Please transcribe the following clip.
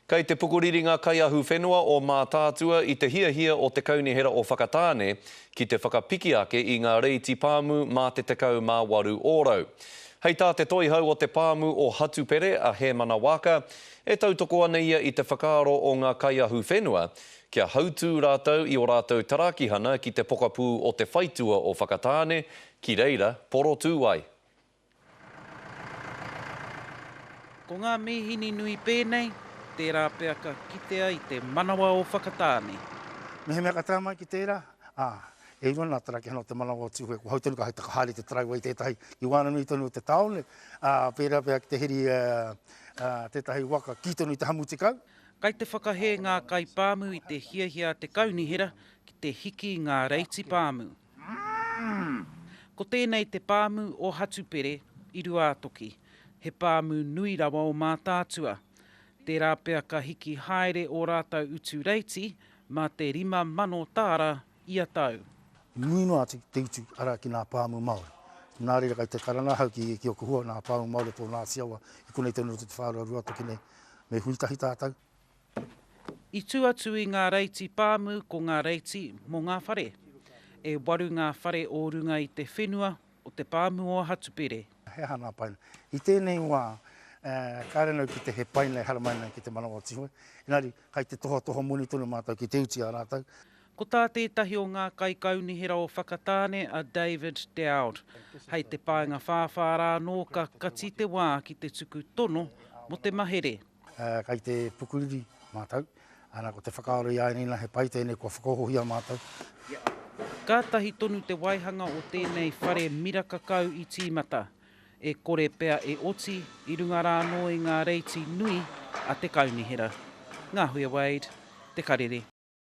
Kei te pukuriri ngā kaiahuwhenua o Mātaatua i te hiahia o te Kaunihera o Whakatāne ki te whakapiki ake i ngā reiti pāmu mā te 18 ōrau. Hei tā te toihau o te pāmu o Hatupere, a Hēmana Waaka, e tautoko ana ia i te whakaaro o ngā kaiahuwhenua kia hautū rātou i ō rātou tarakihana ki te pokapū o te whaitua o Whakatāne, ki reira porotū ai. Ko ngā mīhini nui pēnei, tērā pea ka kitea i te manawa o Whakatāne. Mehemea ka tae mai ki tērā, ā, e uru ana a Tarakehana o te manawa o Tūhoe, ko hau tonu ka haere te taraiwa i tētahi ki waenganui tonu o te tāone, ā, pērā pea ki te heri tētahi waka kī tonu i te hamuti kau. Kai te whakahē ngā kaipāmu i te hiahia a te kaunihera ki te hiki i ngā reiti pāmu. Ko tēnei te pāmu o Hatupere i Ruātoki, he pāmu nui rawa o Mātaatua. Tērā pea ka hiki haere ō rātou utu reiti mā te 5,000 tāra ia tau. Nui noa atu te utu arā ki nā pāmu Māori. Nā reira kai te karanga ahau ki ki oku hua nā pāmu Māori o tō Ngāti Awa i konei tonu roto i te whārua Ruatoki nei. Me hui tahi tātou. I tū atu i ngā reiti pāmu ko ngā reiti mō ngā whare. E waru ngā whare o runga i te whenua o te pāmu o Hatupere. He aha ngā paina? I tēnei wā, kāre anō ki te he paina e haramai ana ki te manawa o Tīhoe, engari kai te tohatoha moni tonu mātou ki te utu i a rātou. Ko tā tētahi o ngā kaikaunihera o Whakatāne a David Dowd, hei te Paengawhāwhā rā anō ka kati te wā ki te tuku tono mō te mahere. Kai te pukuriri mātou, ana ko te whakaaro i a ēnei nā he pai tēnei kua whakaohohia mātou. Kātahi tonu te waihanga o tēnei whare miraka kau i tīmata. E kore pea e oti i runga rā anō i ngā reiti nui a te kaunihera. Ngāhuia Wade, Te Karere.